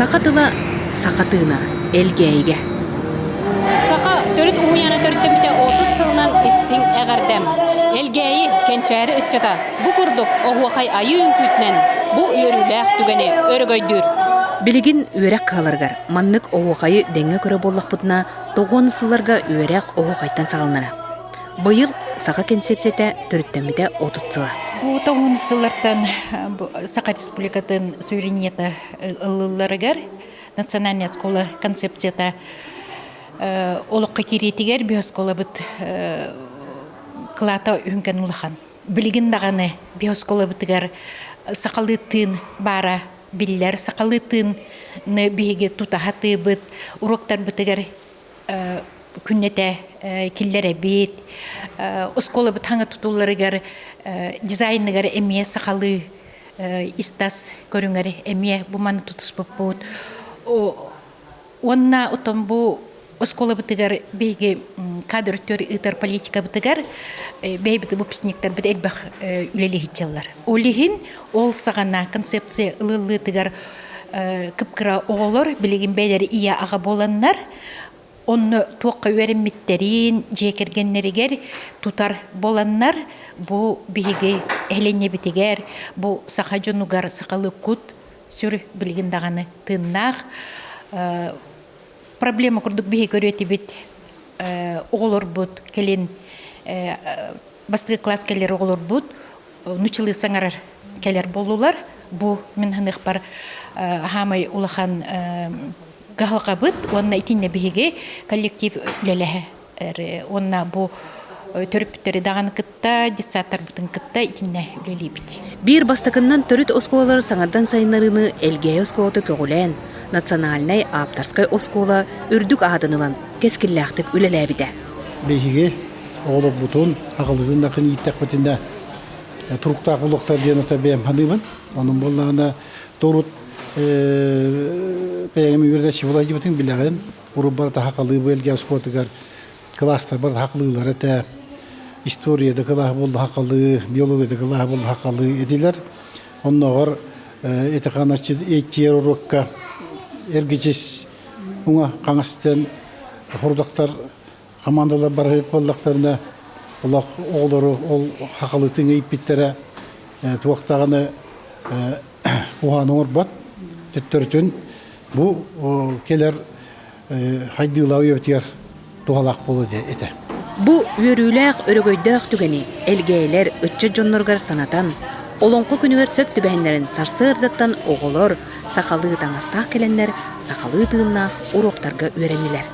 Саха тыла, саха тыына, Элгээйигэ. Саха төрүт уһуйаана төрүттэммитэ 30 сылынан истиҥ эҕэрдэм. Элгээйи кэнчээри ыччата бу курдук оһуохай айыы үҥкүүтүнэн бу үөрүүлээх түгэни өрөгөйдүүр. Билигин үөрэх кыһаларыгар маннык оһуохайы дэҥҥэ көрө буоллахпытына, тоҕуон сылларга үөрэх оһуохайтан саҕаланара. Быйыл саха кэнсиэпсийэтэ төрүттэммитэ 30 сыла. Бу тоҕуон сыллартан Саха Республикатын суверенитета ылылларыгар национальная школа концепцията олоххо киириитигэр биосколабыт кылаата үһүҥкэн улахан. Билигин даҕаны биосколабытыгар сахалыы тыын баара биллэр. Сахалыы тыыны биһиги тутаһа тыыбыт, уруоктарбытыгар күннэтэ киллэрэбит. Оскуолабыт хаҥа тутулларыгар дизайныгар эмиэ сахалыы истас көрүҥэр эмиэ бу маны тутуспуппут. Уонна отон бу оскуолабытыгар биһиги кадр өттүгэр ыытар политикабытыгар бэйэбит выпускниктарбыт элбэх үлэлиһиччаллар. Ол иһин ол саҕана концепция ылыллыытыгар кып-кыра оҕолор билигин бэйэлэрэ ийэ-аҕа буоланнар онно туохха үөрэммиттэрин дьиэ кэргэннэригэр тутар буоланнар бу биһиги эһэлэнньэбитигэр бу саха дьонугар сахалыы кут сүр билигин даҕаны тыыннаах проблема курдук биһиги көрүөтүбүт оҕолорбут кэлин бастакы класс кэлэр оҕолорбут нуччалыы саҥарар кэлэр буоллулар. Бу мин ханыахпар хаамай улахан кыһалҕабыт уонна итиннэ биһиги коллектив үлэлэһэр уонна бу төрөппүттэри даҕаны кытта детсадтарбытын кытта итиннэ үлэлиибит. Биир бастакыннан төрүт оскуолалары саҥардан сайыннарыыны Элгээйи оскуолата көҕүлээн, национальнай ааптарскай оскуола үрдүк аатын ылан кэскиллээхтик үлэлээбитэ. Биһиги оҕолорбутун аҕалытын да ииттэхпитинэ туруктаах булуохтар диэн ото бэйэм саныыбын. Онон буоллаҕына турут бэйэм үөрдэ булайдыбытын билэҕин. Урут барыта хахалыы быэлгэ оскуолатыгар кылаастар барыта хахалыылар этэ. История да кылааһа буолла хахалыы, биология да кылааһа буолла хахалыы этилэр. Оннооҕор этиханаччы эйтиер уруокка эргичис уҥа хаҥастан хордохтор Хамаандалар барыһыт буоллахтарына, олох оҕолору ол хахалытын ыйпиттэрэ туох даҕаны уһаан оҥорбот. Төттөрүтүн бу кэлэр хайдыылаах үйэбитигэр туһалаах буолуо этэ. Бу үөрүүлээх, өрөгөйдөөх түгэни элгээйилэр ыччат дьонноругар санатан, Олоҥхо күнүгэр сөп түбэһиннэрэн сарсыардаттан оҕолор сахалыы таҥастаах кэлэннэр сахалыы тыыннаах уруоктарга үөрэннилэр.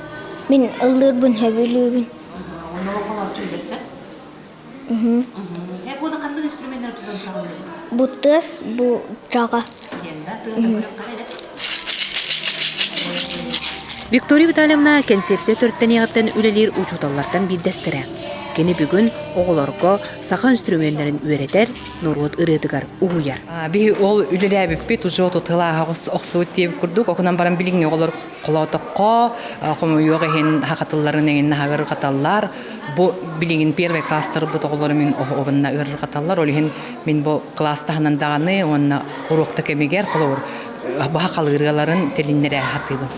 Мин ыллыырбын сөбүлүүбүн. Онно олоҥхолооччу үлэсэ? Буона ханнык инструменнары тутан тураҕын? Бу тыас, бу чаҕа. Виктория Витальевна кэнсиэпсийэ төрүттэниэҕиттэн үлэлиир учууталлартан биирдэстэрэ. Кини бүгүн оҕолорго саха инструменнарын үөрэтэр, норуот ырыатыгар уһуйар. Биһи ол үлэлээбиппит уже тылааһа охсубут диэбит курдук, окунан баран билиҥҥи оҕолор Холоотоххо, хомойуох иһин хахатылларын эҥин ыарырҕаталлар. Бу билигин первый класстарбыт оҕолору мин оһоҕунна ыарырҕаталлар. Ол иһин мин бу класс таһынан даҕаны уонна уруокта кэмигэр холобур баһа халыырыаларын тилиннэрэ сатыыбын.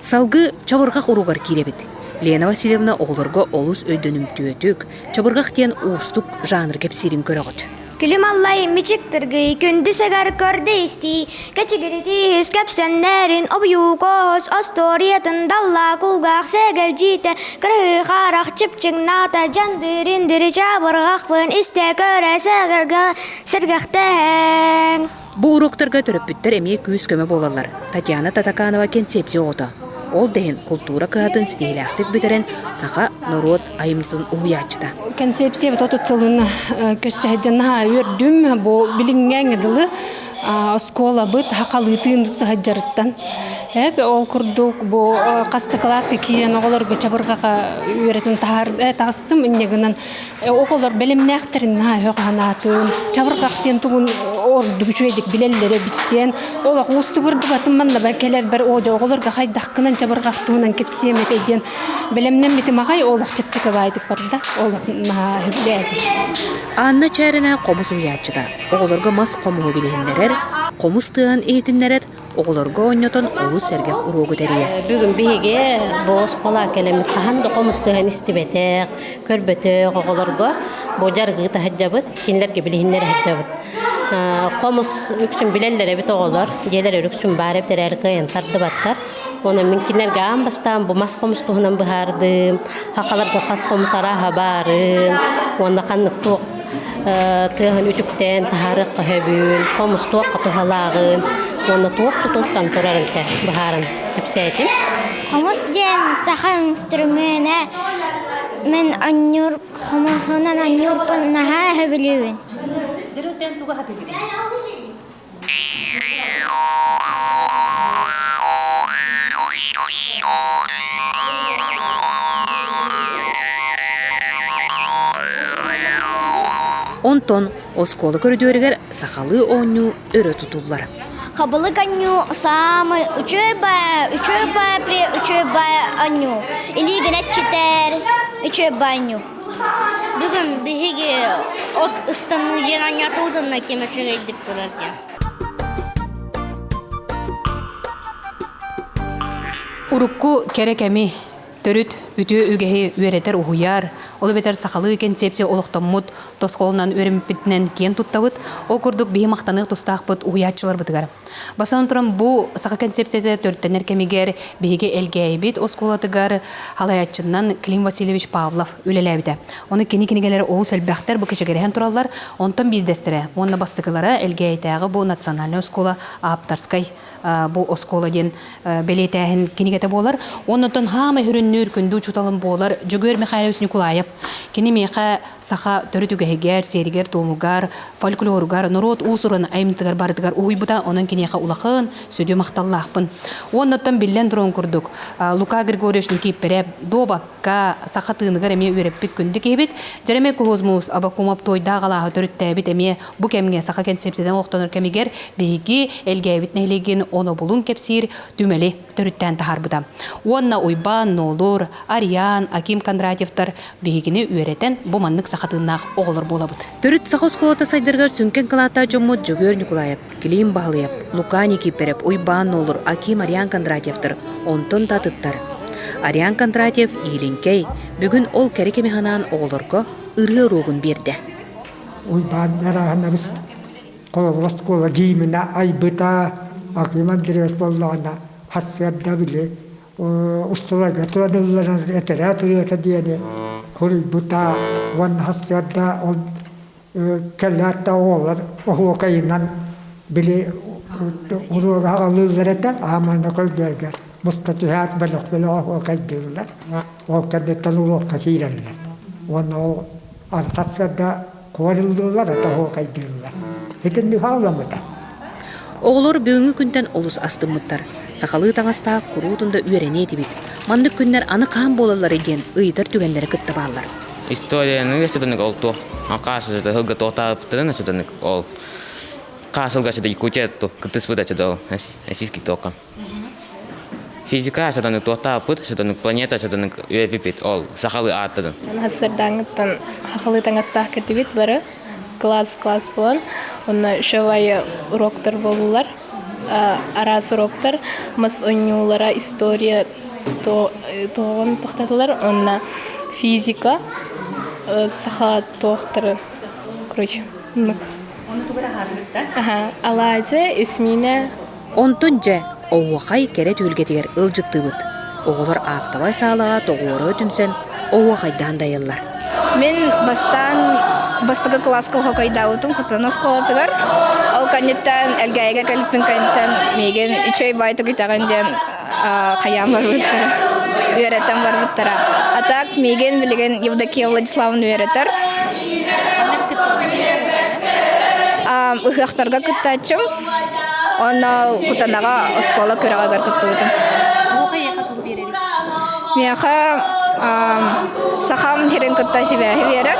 Салгыы чабырҕах уругар киирэбит. Лена Васильевна оҕолорго олус өйдөнүмтүөтүк, чабырҕах диэн уустук жанр кэпсиирин көрөҕүт. Күлүм аллай мичик тыргый, күндү сэгэр көрдө истии, кэчигиритиис кэпсэннэрин обуйуукоос остуоруйатын далла кулгаах сэгэлдьиитэ, кырыһыы харах чыпчыҥнаата, дьандырын дири чабырҕахпын истэ көрө сэгэргэ сэргэхтэһэҥ. Бу уруоктарга төрөппүттэр эмиэ күүс-көмө буолаллар. Татьяна Татаканова кэнсиэпсийэ оҕото. Ол да иһин култуура кыһатын ситиһиилээхтик бүтэрэн, саха норуот айымньытын уһуйааччыта. Кэнсиэпсийэ отут сылын көссө сылдьан наһаа үөрдүм. Бу билиҥҥээҥҥэ дылы оскуолабыт хахалыытын сылдьарыттан. Эп ол курдук бу хаста кылааска киирэн оҕолорго чабырҕаҕа үөрэтэн таһаар таҕыстым инньэ гынан Оҕолор бэлэмнээхтэрин наһаа өһөҕө Чабырҕах диэн тугун ордук үчүгэйдик билэллэрэ эбит диэн олох уустугурдубатым манна бар кэлэрбэр оо дьэ оҕолорго хайдахкынан чабырҕах туһунан кэпсиэм этэй диэн бэлэмнэммитим аҕай олох чэпчэки баайдык барда олох наһаа сөбүлээтим. Анна Чээринэ хомус уһуйааччыта. Оҕолорго мас хомуһу билиһиннэрэр, хомус тыаһын иһитиннэрэр, оҕолорго оонньотон олус сэргэх уруогу тэрийэр. Бүгүн биһиги бу оскуола кэлэммит хаһан да хомус тыаһын истибэтэх, көрбөтөх оҕолорго бу дьарыгы таһырдьабыт, кинилэргэ билиһиннэрэ сылдьабыт. Хомус үксүн билэллэр эбит оҕолор, дьиэлэр үксүн баар эбит эрээри кыайан тардыбаттар. Онон мин кинилэргэ аан бастаан бу мас хомус туһунан быһаардым, хахаларга хас хомус арааһа баарын уонна ханнык туох тыаһын үтүктээн таһаарыахха сөбүн, хомус туохха туһалааҕын уонна туох тутултан турарын быһааран кэпсээтим. Хомус диэн саха инструмена мин анньуур хомуһунан анньуурбун наһаа сөбүлүүбүн. Онтон оскуола көрүдүөрүгэр сахалыы оонньуу өрө тутуллар. Хабылык анньуу саамай үчүгэй баайа, үчүгэй баайа при үчүгэй баайа анньуу. Илиигин эччитэр үчүгэй баайа анньуу. Бүгүн биһиги от ыстаныы диэн анньаатыбытынна ким үчүгэйдик турар диэн. Урукку кэрэ кэми төрүт үтүө үгэһи үөрэтэр уһуйар, ол эбэтэр сахалыы концепция олохтоммут тосхолунан үөрэммиппитинэн киэн туттабыт. Ол курдук биһи махтаныах тустаахпыт уһуйааччыларбытыгар. Бастатан туран бу саха концепцията төрүттэнэр кэмигэр биһиги Элгээйибит оскуолатыгар халайааччынан Клим Васильевич Павлов үлэлээбитэ. Ону кини кинигэлэрэ олус элбэхтэр, бу кэчигирэһэн тураллар. Онтон биирдэстэрэ уонна бастакылара Элгээйитээҕи бу национальнай оскуола ааптарскай бу оскуола диэн бэлиэтээһин кинигэтэ буолар. Оннуттан хаамай сүрүннүүр күндү учууталым буолар Дьөгүөр Михайлович Николаев. Кини миэхэ саха төрүт үгэһигэр, сиэригэр-туомугар, фольклоругар, норуот уус-уран айымньытыгар барытыгар уһуйбута, онон киниэхэ улахан, сүдү махталлаахпын. Уоннаттан биллэн туран курдук, Лука Григорьевич Никииппэрэп дуобакка, саха тыыныгар эмиэ үөрэппит күндү киһибит. Дьэрэмэй Куһуозмуус Абакумов туойдаах алааһы төрүттээбит эмиэ бу кэмҥэ саха кэнсиэпсийэтин олохтонор кэмигэр биһиги Элгээбит нэһилиэгин онобулун кэпсиир түмэли төрүттээн таһаарбыта. Уонна Уйбаан, Нуолур, Ариан, Аким Кондратьевтар биһигини үөрэтэн бу маннык саха тыыннаах оҕолор буолабыт. Төрүт саха оскуолата сайдарыгар сүҥкэн кылааттаах дьоммут Дьөгүөр Ньукулаев, Клим Баһылыйап, Лука Никииппэрэп, Уйбаан Нуолур, Аким Ариан Кондратьевтар онтон да атыттар. Ариан Кондратьев Иилиҥкэй бүгүн ол кэрэ кэми санаан оҕолорго ырыа уруогун биэрдэ. Уйбаан Эрааһынабыс холобур оскуола гииминэ айбыта Аким Андреевич буоллаҕына сарсыарда били устуларга туран ылларар этэрээт ырыата диэни суруйбута уонна сарсыарда ол кэлээт да оҕолор оһуокайынан били уруога аҕалыыллар этэ ааманна көрдөргө муста түһээт бөлөх бөлөх оһуокайдыыллар ол кэнниттэн уруокка киирэллэр уонна ол сарсыарда Куорыллыылар ата оһуокайдыыллар. Итинник хаалламмыта. Оҕолор бүгүҥҥү күнтэн олус астыммыттар. Сахалыы таҥастаах куруутун да үөрэниэ этибит. Маннык күннэр аны хаһан буолалларый диэн ыйытар түгэннэрэ кытта бааллар. Историяны сытанык ол туох акаасыта сылга туохтаабыттарын сытанык ол хаасылга сыта Якутия кыттыспыта сыта ол российский тока. Физика сатаны туохтааппыт, сатаны планета сатаны үөппүппүт ол сахалыы ааттадын. Сардаҥыттан сахалыы таҥастаах кэлбит бары класс-класс буолан, онно шевайы уроктар буоллулар. Араас уроктар, мас оонньуулара, история туоҕун тохтотулар, онно физика, саха туохтары, короче, оннук. Ону тугу аһаатыгыт да? Алаадьы, эсмиинэ, Онтон дьэ, оһуохай кэрэ түһүлгэтигэр ыалдьыттыыбыт. Оҕолор аактабай саалаҕа тоҕуоруһа түмсэн оһуохайдаан дайаллар. Мин бастаан бастакы кылааска оһуокайдаабытым Кутана оскуолатыгар. Ол кэнниттэн Элгээйигэ кэлбиппин кэнниттэн миигин үчүгэй баайтык итэҕин диэн хайаан барбыттара, үөрэтэн барбыттара. А так миигин билигин Евдокия Владиславовна үөрэтэр. Ыһыахтарга кыттааччым. Онно Кутанаҕа оскуола күрэҕигэр кыттыбытым. Миэхэ сахам сирин кытта сибээһи биэрэр.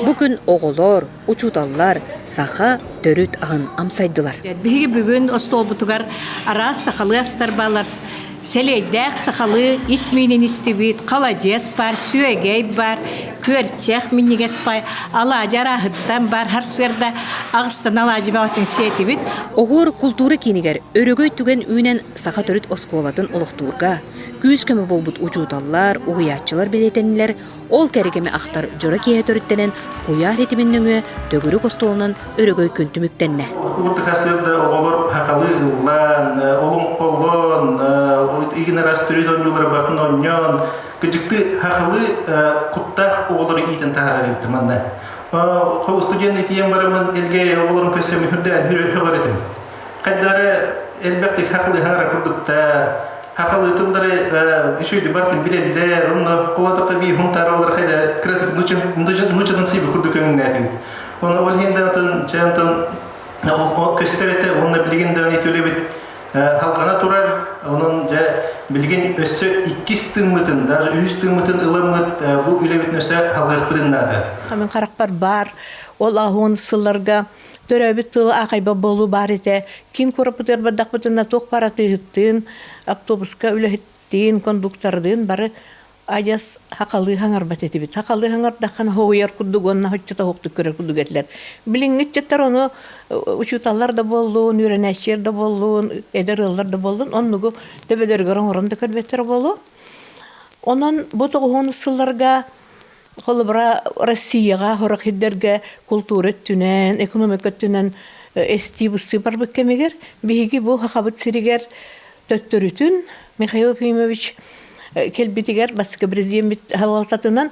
Бу күн оҕолор, учууталлар саха төрүт аһын амсайдылар. Биһиги бүгүн остуолбутугар араас сахалыы астар баалар. Сэлиэйдээх сахалыы ис миинин истибит, халадьыас баар, сүөгэй баар, күөрчэх минньигэс баай, алаадьы арааһыттан баар, харсыарда аҕыстан алаадьы бөҕөтүн сиэтибит. Оһуор култуура киинигэр өрөгөй түгэн үүнэн саха төрүт оскуолатын олохтуурга күүс-көмө буолбут учууталлар, уһуйааччылар бэлиэтэннилэр, Ол кэргэми ахтар дьоро киэһэ төрүттэнэн куйаар ситимин нөҥүө төгүрүк остуолунан өрөгөй күн түмүктэннэ. Урут хасыарда оҕолор хахалы ыллаан, олоҥхолоон, игин араас төрүт оонньуулары бартын оонньоон, кыдьыкты хахалы куттаах оҕолору иитэн таһаарар эбит манна. Студент итиэн бараммын элгэ оҕолорун көссөмүн хүрдээн хөҕөр этим. Хайдары элбэхтик хахылыһара курдуктар, хахалыытыллары үчүгэй бартын билэллэр, онно холотокко бии хунтаара олар хайда кыратык нучадан сыйбы курдук көҥүннээтибит. Оны ол иһин да атын чантан көстөр этэ, онно билигин да төлөбүт халҕана турар, онон дьэ билигин өссө иккис тыыммытын, даже үһүс тыыммытын ыламмыт бу үлэбитин өссө халгыахпытын наада. Хамын харахпар бар, ол аһуон сылларга Төрөөбүт тылы аахайбат буолуу баар этэ. Киин куораппытыгар бардахпытына туох баар атыыһыттыын, автобуска үлэһиттиин, кондуктордыын бары адьас хахалыы хаҥарбат этибит. Хахалыы хаҥардаххына хоһуйар курдук уонна соччото суохтук көрөр курдук этилэр. Билиҥҥи ыччаттар ону учууталлар да буоллун, үөрэнээччилэр да буоллун, эдэр ыаллар да буоллун, оннугу төбөлөрүгэр оҥорон да көрбөттөр буолуо. Онон бу тоҕуһун сылларга Холобура, Россияҕа сорох сирдэргэ култуура өттүнэн, экономика өттүнэн эстии-быстыы барбыт кэмигэр биһиги бу Сахабыт сиригэр төттөрүтүн Михаил Ефимович кэлбитигэр бастакы президеммит салалтатынан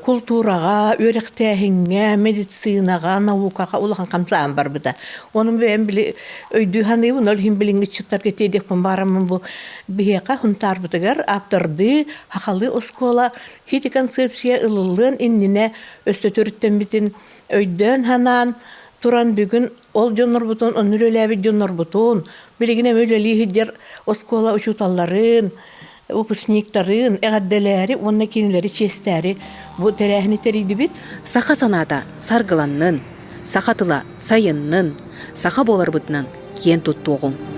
култуураҕа, үөрэхтээһиҥҥэ, медицинаҕа, наукаҕа улахан хамсааһын барбыта. Ону бэйэм били өйдүү саныыбын, ол иһин билиҥҥи ыччаттарга тиэдиэхпин баарыммын бу биһиэхэ Сунтаарбытыгар ааптардыы сахалыы оскуола Ити концепция ылыллыан иннинэ өссө төрүттэммитин өйдөөн-санаан туран бүгүн ол дьоннорбутун, онно үлэлээбит дьоннорбутун, билигин эмиэ үлэлии сылдьар оскуола учууталларын, выпускниктарын эҕэрдэлээри уонна кинилэри чиэстээри бу тэрээһини тэрийдибит. Саха санаата саргыланнын, саха тыла сайыннын, саха буоларбытынан киэн туттуоҕуҥ.